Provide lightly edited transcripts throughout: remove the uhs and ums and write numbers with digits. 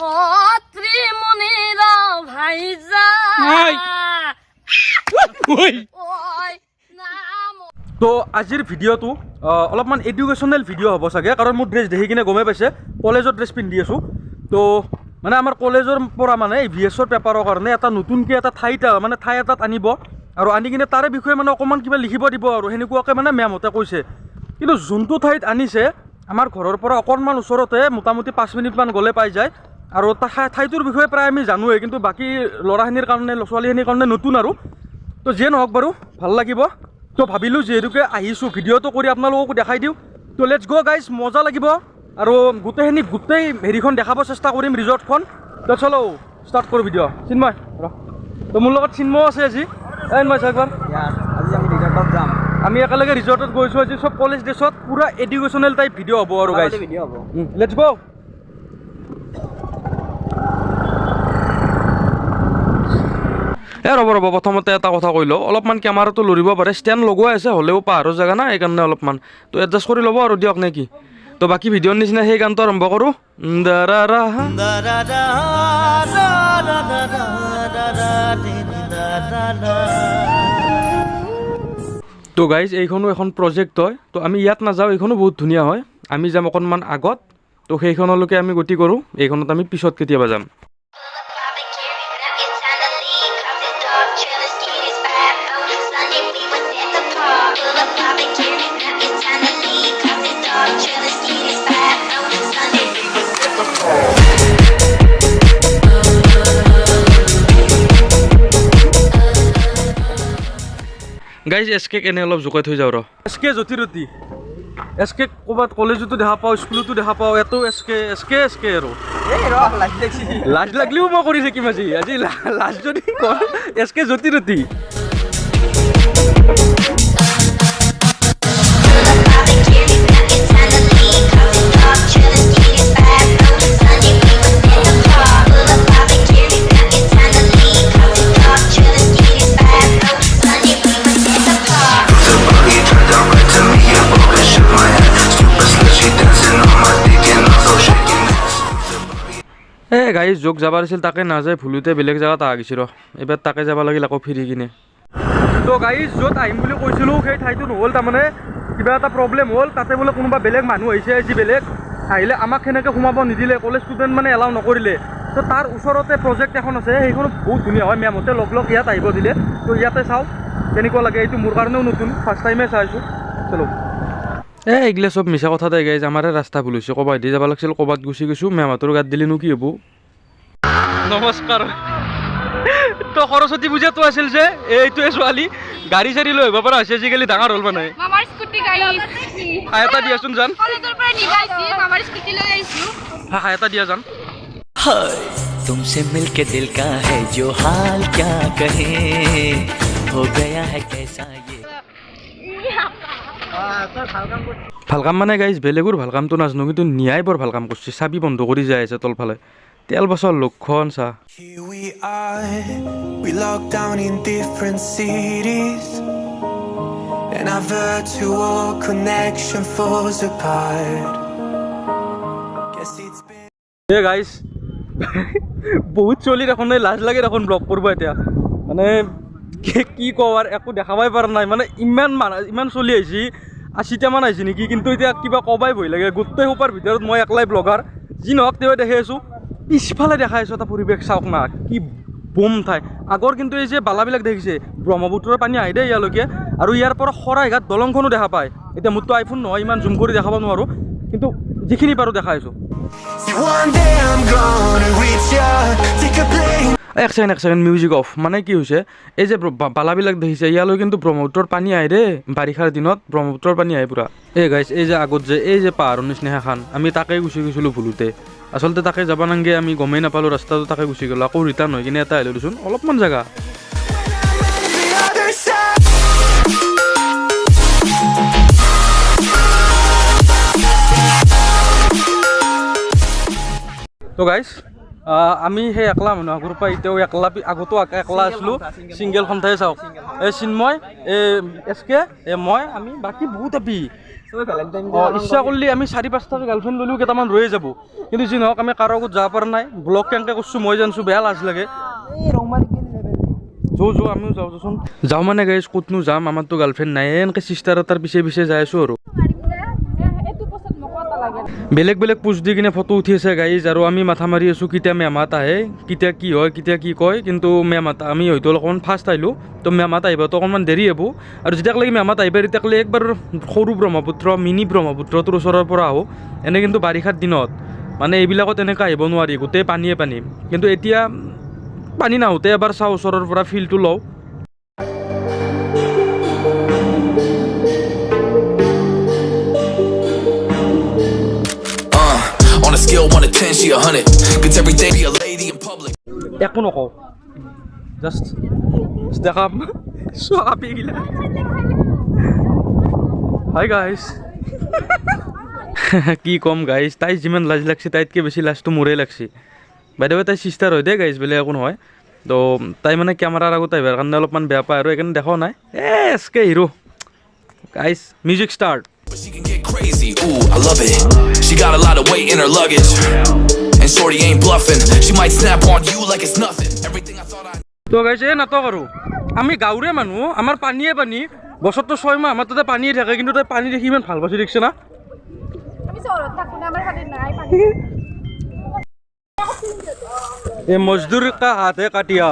খত্ৰী মনিৰ ভাইজা নাই। ওই নাম। তো আজিৰ ভিডিঅ'টো অলপমান এডুকেশ্যনেল ভিডিঅ' হ'ব চাগে, কাৰণ মোৰ ড্ৰেছ দেখি কিনে গমেই পাইছে, কলেজৰ ড্ৰেছ পিন্ধি আছোঁ। তো মানে আমাৰ কলেজৰ পৰা মানে ইভিএছৰ পেপাৰৰ কাৰণে এটা নতুনকৈ এটা ঠাইত মানে ঠাই এটাত আনিব আৰু আনি কিনে তাৰে বিষয়ে মানে অকণমান কিবা লিখিব দিব আৰু সেনেকুৱাকৈ মানে মেমহঁতে কৈছে। কিন্তু যোনটো ঠাইত আনিছে, আমাৰ ঘৰৰ পৰা অকণমান ওচৰতে, মোটামুটি 5 মিনিটমান গ'লে পাই যায়। আৰু ঠাইটোৰ বিষয়ে প্ৰায় আমি জানোৱেই, কিন্তু বাকী ল'ৰাখিনিৰ কাৰণে, ছোৱালীখিনিৰ কাৰণে নতুন আৰু। তো যিয়ে নহওক বাৰু, ভাল লাগিব। তো ভাবিলোঁ যিহেতুকে আহিছোঁ, ভিডিঅ'টো কৰি আপোনালোককো দেখাই দিওঁ। তো let's গ' গাইজ, মজা লাগিব আৰু গোটেইখিনি, গোটেই হেৰিখন দেখাব চেষ্টা কৰিম, ৰিজৰ্টখন। তো চলো, ষ্টাৰ্ট কৰোঁ ভিডিঅ'। চিন্ময় ৰ। তো মোৰ লগত চিন্ময় আছে আজি। এই চিন্ময়, একবাৰ। আজি আমি ৰিজৰ্টত যাম। আমি একেলগে ৰিজৰ্টত গৈছোঁ আজি। চব কলেজ ড্ৰেছত, পূৰা এডুকেশ্যনেল টাইপ ভিডিঅ' হ'ব আৰু গাইজ। ভিডিঅ' হ'ব। Let's গ'। এ ৰ'ব ৰ'ব, প্ৰথমতে এটা কথা কৈ লওঁ। অলপমান কেমেৰাটো লৰিব পাৰে, ষ্টেণ্ড লগোৱা আছে, হ'লেও পাহাৰৰ জেগা না, সেইকাৰণে অলপমান তো এডজাষ্ট কৰি ল'ব আৰু দিয়ক, নে কি? তো বাকী ভিডিঅ'ৰ নিচিনা সেই গানটো আৰম্ভ কৰোঁ। দাৰা। দাৰা দা দা দা দা দা দা দা দা দা। তো গাইজ, এইখনো এখন প্ৰজেক্ট হয়। তো আমি ইয়াত নাযাওঁ, এইখনো বহুত ধুনীয়া হয়। আমি যাম অকণমান আগত, তো সেইখনলৈকে আমি গতি কৰোঁ। এইখনত আমি পিছত কেতিয়াবা যাম। It's time to leave, 'cause it's dark, trailer skin is 5. Sunday we was at the park. Pull up, pop a carry. Now it's time to leave, 'cause it's dark, trailer skin is 5. Sunday we was at the park. Guys, S cake এনেই অলপ জোকাই থৈ যাওঁ ৰ। S কে জ্যোতিৰতি, S কে ক'ৰবাত কলেজতো দেখা পাওঁ, স্কুলতো দেখা পাওঁ, ইয়াতো S K, S K, S K আৰু। এই ৰ, লাজ লাগছি। লাজ লাগলেও মই কৰি থাকিম আজি। আজি লাজ যদি কৰ, S K জ্যোতিৰতি। Pull up, pop a carry. Now it's time to leave, 'cause it's dark, trailer skin is 5. Sunday we was at the park. Pull up, pop a carry. Now it's time to leave, 'cause it's dark, trailer skin is 5. Sunday we was at the park. The buggy turned down right to me, yeah, focus, shook my head. Stupid slut, she dancing on my dick and also shaking ass. এ গাড়ী য'ক যাব দিছিল তাকে নাযায়, ভুলতে বেলেগ জেগাত আহা গৈছি ৰ। এইবাৰ তাকে যাব লাগিল আকৌ ফিৰি কিনে। তো গাড়ী য'ত আহিম বুলি কৈছিলোঁ, সেই ঠাইটো নহ'ল। তাৰমানে কিবা এটা প্ৰব্লেম হ'ল তাতে, বোলে কোনোবা বেলেগ মানুহ আহিছে আজি। বেলেগ আহিলে আমাক সেনেকৈ সোমাব নিদিলে, কলেজ ষ্টুডেণ্ট মানে এলাউ নকৰিলে। তো তাৰ ওচৰতে প্ৰজেক্ট এখন আছে, সেইখনো বহুত ধুনীয়া হয়। মেমহঁতে লগ লগ ইয়াত আহিব দিলে। তো ইয়াতে চাওঁ কেনেকুৱা লাগে। এইটো মোৰ কাৰণেও নতুন, ফাৰ্ষ্ট টাইমে চাইছোঁ। চলো। এ এইগিলা চব মিছা কথা দে গাইজ, আমাৰে ৰাস্তা ভুল হৈছে। ক'ৰবাত দি যাব লাগিছিল, ক'ৰবাত গুচি গৈছোঁ। মেমহঁতৰ গাত দিলেনো কি হ'ব? নমস্কাৰ। তো সৰস্বতী পূজাটো আছিল যে, এইটোৱে ছোৱালী গাড়ী চাড়ী লৈ আহিব পৰা হৈছে আজিকালি, ডাঙৰ হ'ল মানে। মামাৰ স্কুটি গাইজ। হাই এটা দিয়াচোন জান। কলেজৰ পৰা নিব আহিছি, মামাৰ স্কুটি লৈ আহিছো। হাই এটা দিয়া জান। हाय, तुमसे मिलके दिल का है जो हाल क्या कहे, हो गया है कैसा ये। ভাল কাম মানে গাইজ, বেলেগৰ ভাল কামটো নাজানো, কিন্তু নিয়াই বৰ ভাল কাম কৰিছে। চাবি বন্ধ কৰি যাই আছে তলফালে। তেল বছৰ লক্ষণ চা। Here we are, we locked down in different cities, and our virtual connection falls apart. Guess it's been. A guys, বহুত চলি দেখোন, এই লাজ লাগে দেখোন ব্লগ কৰিব এতিয়া। মানে কি কওঁ আৰু, একো দেখাবই পৰা নাই। মানে ইমান মানুহ, ইমান চলি আহিছে, 80টামান আহিছে নেকি, কিন্তু এতিয়া কিবা ক'বাই ভয় লাগে। গোটেই সোপাৰ ভিতৰত মই একলাই ব্লগাৰ। যি নহওক, তেওঁ দেখাই আছোঁ, পিছফালে দেখাই আছোঁ এটা পৰিৱেশ। চাওক না, কি বম ঠাই। আগৰ কিন্তু এই যে বালাবিলাক দেখিছে, ব্ৰহ্মপুত্ৰৰ পানী আহি দেই ইয়ালৈকে। আৰু ইয়াৰ পৰা শৰাইঘাট দলংখনো দেখা পায়। এতিয়া মোৰতো আইফোন নহয়, ইমান জুম কৰি দেখাব নোৱাৰোঁ, কিন্তু যিখিনি পাৰোঁ দেখাই আছোঁ। See, one day I'm gonna reach ya, take a plane. এক ছেকেণ্ড, এক ছেকেণ্ড, মিউজিক অফ। মানে কি হৈছে, এই যে বালাবিলাক দেখিছে, ইয়ালৈ কিন্তু ব্ৰহ্মপুত্ৰৰ পানী আহে দেই। বাৰিষাৰ দিনত ব্ৰহ্মপুত্ৰৰ পানী আহে পূৰা। এই গাইছ, এই যে আগত যে এই যে পাহাৰৰ নিচিনা সেইখন, আমি তাকে গুচি গৈছিলোঁ ভুলতে। আচলতে তাকে যাব নালাগে, আমি গমেই নাপালোঁ ৰাস্তাটো, তাকে গুচি গ'লোঁ। আকৌ ৰিটাৰ্ণ হৈ কিনে এটা আহিলোঁ দেচোন, অলপমান জেগা। The other side. তো গাইছ, আমি সেই একলা মানুহ আগৰ পৰা এতিয়াও একলা, আগতো একলা আছিলোঁ। ছিংগল সন্থাই চাওক, এই চিন্ময়, এই এছ কে, এই মই, আমি। বাকী বহুত আপি। অঁ, ইচ্ছা কৰিলে আমি চাৰি পাঁচটাকে গাৰ্লফ্ৰেণ্ড ল'লেও কেইটামান ৰৈ যাব। কিন্তু যি নহওক আমি কাৰো আগত যাব পৰা নাই। ব্লগ কেনেকৈ কৰিছোঁ মই জানিছোঁ, বেয়া লাজ লাগে। যো যো আমিও যাওঁ যোচোন। যাওঁ মানে গাইজ ক'তনো যাম, আমাৰতো গাৰ্লফ্ৰেণ্ড নাই। এনেকৈ চিষ্টাৰ এটাৰ পিছে পিছে যাই আছোঁ আৰু। বেলেগ বেলেগ পোজ দি কিনে ফটো উঠি আছে গাইজ, আৰু আমি মাথা মাৰি আছোঁ কেতিয়া মেমহাত আহে, কেতিয়া কি হয়, কেতিয়া কি কয়। কিন্তু মেমহাত আমি হয়তো অকণমান ফাষ্ট আহিলোঁ, তো মেমহাত আহিবতো অকণমান দেৰি হ'ব। আৰু যেতিয়ালৈকে মেমহাত আহিব তেতিয়ালৈকে একবাৰ সৰু ব্ৰহ্মপুত্ৰ, মিনি ব্ৰহ্মপুত্ৰটোৰ ওচৰৰ পৰা আহোঁ। এনে কিন্তু বাৰিষাৰ দিনত মানে এইবিলাকত এনেকৈ আহিব নোৱাৰি, গোটেই পানীয়ে পানী। কিন্তু এতিয়া পানী নাহোঁতে এবাৰ চাওঁ ওচৰৰ পৰা, ফিলটো লওঁ। On a scale 1 to 10, she 100. Gets everything, be a lady in public. একো নকওঁ, জাষ্ট দেখাম চোৱা। হাই গাইজ, কি ক'ম গাইজ, তাই যিমান লাজ লাগছে তাইতকৈ বেছি লাজটো মোৰেই লাগছে। বাইদেউ তাই চিষ্টাৰ হয় দেই গাইজ, বেলেগ একো নহয়। তো তাই মানে কেমেৰাৰ আগত আহিবৰ কাৰণে অলপমান বেয়া পায় আৰু সেইকাৰণে দেখাও নাই। এ S K hero guys, music start. But she can get crazy, ooh, I love it. She got a lot of weight in her luggage. And shorty ain't bluffing. She might snap on you like it's nothing. Everything I thought I তো guys এই নাটক আৰু আমি গাঁৱৰে মানুহ, আমাৰ পানীয়ে পানী, বছৰটো 6 মাহ আমাৰ তাতে পানীয়ে থাকে। কিন্তু তাই পানী দেখি ইমান ভাল পাইছে, দেখিছে না? এই মজদুৰ কা হাত হে কাটিয়া,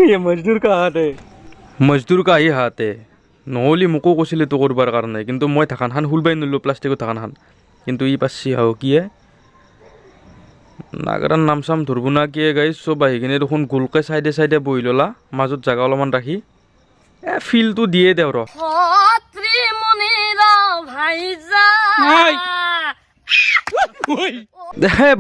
ये মজদুৰ কা হাত হে, মজদুৰ কা হি হাত হে। নহ'লে মোকো কৈছিলে তো কৰবাৰ কাৰণে, কিন্তু মই ঢাকানখান খুলবাই নোৱাৰিলোঁ, প্লাষ্টিকৰ ঢাকানখান। কিন্তু ই পাৰছি। হাও কিয়ে নাগাৰাৰ নাম চাম ধৰব না কিয়ে গাইজ, চব আহি কিনে দেখোন গোলকে চাইডে চাইডে বহি ল'লা, মাজত জাগা অলপমান ৰাখি এ ফিলটো দিয়ে দেও ৰ।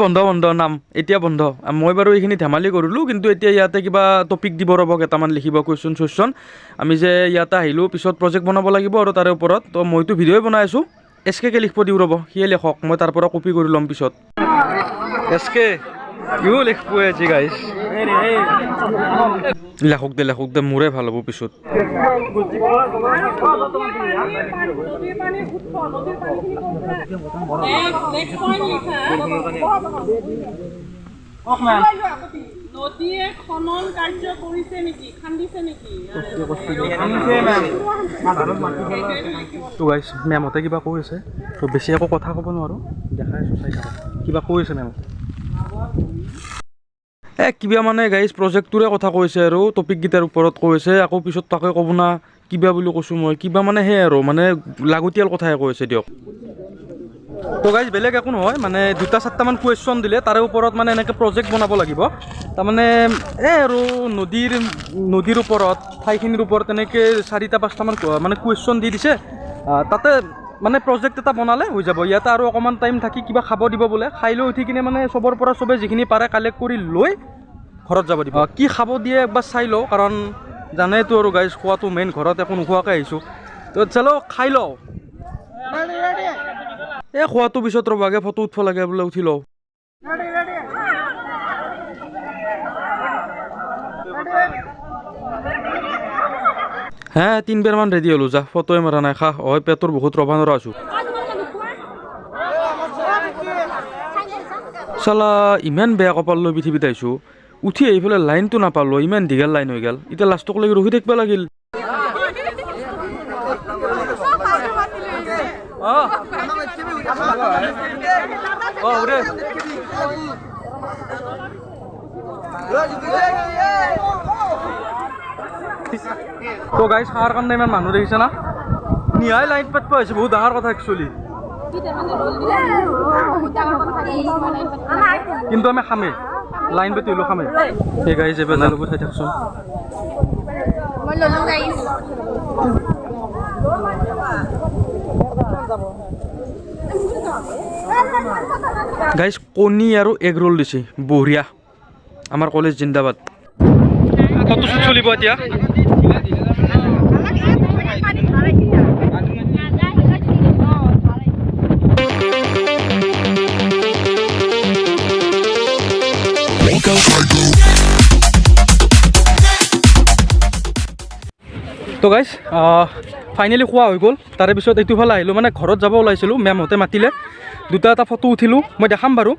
বন্ধ বন্ধ নাম এতিয়া বন্ধ। মই বাৰু এইখিনি ধেমালি কৰিলোঁ, কিন্তু এতিয়া ইয়াতে কিবা টপিক দিব ৰ'ব, কেইটামান লিখিব কুৱেশ্যন চুৱেশ্যন। আমি যে ইয়াতে আহিলোঁ, পিছত প্ৰজেক্ট বনাব লাগিব আৰু তাৰে ওপৰত। তো মইতো ভিডিঅ'ই বনাই আছোঁ, এছ কে লিখিব দিওঁ ৰ'ব, সিয়ে লেখক, মই তাৰ পৰা কপি কৰি ল'ম পিছত। এছ কে ইও লিখিব আজি গাইজ, লেখক দে লেখক দে, মোৰে ভাল হ'ব পিছত। তো গাইজ মেমতে কিবা কৈ আছে, তো বেছি একো কথা ক'ব নোৱাৰোঁ, দেখাই আছোঁ, চাই থাকক কিবা কৈ আছে মেমতে। এ কিবা মানে গাইজ প্ৰজেক্টটোৰে কথা কৈছে আৰু টপিককেইটাৰ ওপৰত কৈছে, আকৌ পিছত তাকে ক'ব না কিবা বুলি কৈছোঁ মই, কিবা মানে সেই আৰু মানে লাগতিয়াল কথাহে কৈছে দিয়ক। তো গাইজ বেলেগ একো নহয়, মানে 2টা 4টামান কুৱেশ্যন দিলে তাৰে ওপৰত মানে এনেকৈ প্ৰজেক্ট বনাব লাগিব। তাৰমানে এই আৰু নদীৰ ওপৰত ঠাইখিনিৰ ওপৰত এনেকৈ 4টা 5টামান মানে কুৱেশ্যন দি দিছে, তাতে মানে প্ৰজেক্ট এটা বনালে হৈ যাব। ইয়াতে আৰু অকণমান টাইম থাকি কিবা খাব দিব বোলে, খাই লৈ উঠি কিনে মানে চবৰ পৰা চবে যিখিনি পাৰে কালেক্ট কৰি লৈ ঘৰত যাব দিব। কি খাব দিয়ে একবাৰ চাই লওঁ, কাৰণ জানেতো আৰু গাইজ খোৱাটো মেইন, ঘৰত একো নোখোৱাকৈ আহিছোঁ। তো চলো খাই লওঁ। এই খোৱাটো পিছত ৰ'ব, আগে ফটো উঠিব লাগে বোলে, উঠি লওঁ। হে 3 বাৰমান ৰেডি হ'লো, যা ফটোৱে মৰা নাই। খা হয় পেটৰ বহুত ৰবা নৰা আছোঁ। চালা ইমান বেয়া কপাল লৈ পৃথিৱীত আহিছোঁ, উঠি আহি পেলাই লাইনটো নাপালোঁ, ইমান দীঘল লাইন হৈ গ'ল। এতিয়া লাষ্টক লাগি ৰখি থাকিব লাগিল। তো গাইজ খাৱাৰ কাৰণে ইমান মানুহ দেখিছে না, নিহাই লাইন পাতিব আহিছে, বহুত ডাঙৰ কথা একচুৱেলি। কিন্তু আমি খামেই, লাইন পাতি হ'লেও খামেই। সেই গাইজ এইবাৰ জালুকো চাই থাকচোন। মই ল'লো গাইজ। গাইজ কণী আৰু এগ ৰোল দিছে, বঢ়িয়া। আমাৰ কলেজ জিন্দাবাদ। ফটোশ্বুট চলিব এতিয়া। তো গাইজ ফাইনেলি খোৱা হৈ গ'ল। তাৰে পিছত এইটো ফালে আহিলোঁ, মানে ঘৰত যাব ওলাইছিলোঁ, মেমহঁতে মাতিলে, দুটা এটা ফটো উঠিলোঁ। মই দেখাম বাৰু,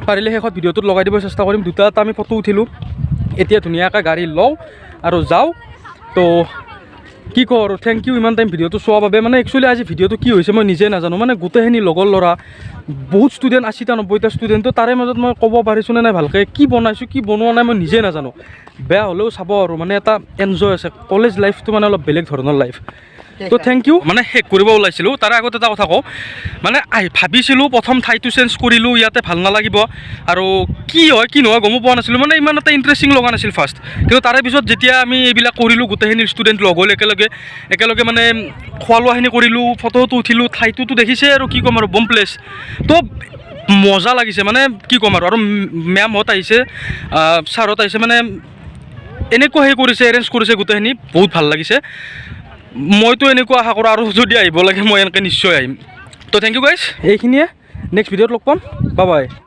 পাৰিলে শেষত ভিডিঅ'টোত লগাই দিব চেষ্টা কৰিম। দুটা এটা আমি ফটো উঠিলোঁ। এতিয়া ধুনীয়াকৈ গাড়ী লওঁ আৰু যাওঁ। তো কি কওঁ আৰু, thank U ইমান টাইম ভিডিঅ'টো চোৱাৰ বাবে। মানে একচুৱেলি আজি ভিডিঅ'টো কি হৈছে মই নিজে নাজানো। মানে গোটেইখিনি লগৰ ল'ৰা, বহুত ষ্টুডেণ্ট, 80টা 90টা ষ্টুডেণ্টটো, তাৰে মাজত মই ক'ব পাৰিছোঁনে নাই ভালকৈ, কি বনাইছোঁ কি বনোৱা নাই মই নিজে নাজানো। বেয়া হ'লেও চাব আৰু, মানে এটা এনজয় আছে। কলেজ লাইফটো মানে অলপ বেলেগ ধৰণৰ লাইফ। তো thank U. মানে শেষ কৰিব ওলাইছিলোঁ, তাৰে আগত এটা কথা কওঁ। মানে আহি ভাবিছিলোঁ প্ৰথম ঠাইটো চেঞ্জ কৰিলোঁ, ইয়াতে ভাল নালাগিব আৰু কি হয় কি নহয় গমো পোৱা নাছিলোঁ, মানে ইমান এটা ইণ্টাৰেষ্টিং লগা নাছিল ফাৰ্ষ্ট। কিন্তু তাৰে পিছত যেতিয়া আমি এইবিলাক কৰিলোঁ, গোটেইখিনি ষ্টুডেণ্ট লগ হ'ল একেলগে একেলগে, মানে খোৱা লোৱাখিনি কৰিলোঁ, ফটোটো উঠিলোঁ, ঠাইটোতো দেখিছে আৰু কি ক'ম আৰু, বম প্লেচ। তো মজা লাগিছে, মানে কি ক'ম আৰু। আৰু মেমহঁত আহিছে, ছাৰহঁত আহিছে, মানে এনেকুৱা সেই কৰিছে, এৰেঞ্জ কৰিছে গোটেইখিনি, বহুত ভাল লাগিছে। মইতো এনেকুৱা আশা কৰোঁ আৰু যদি আহিব লাগে মই এনেকৈ নিশ্চয় আহিম। তো thank U guys, এইখিনিয়ে। নেক্সট ভিডিঅ'ত লগ পাম, বাই বাই।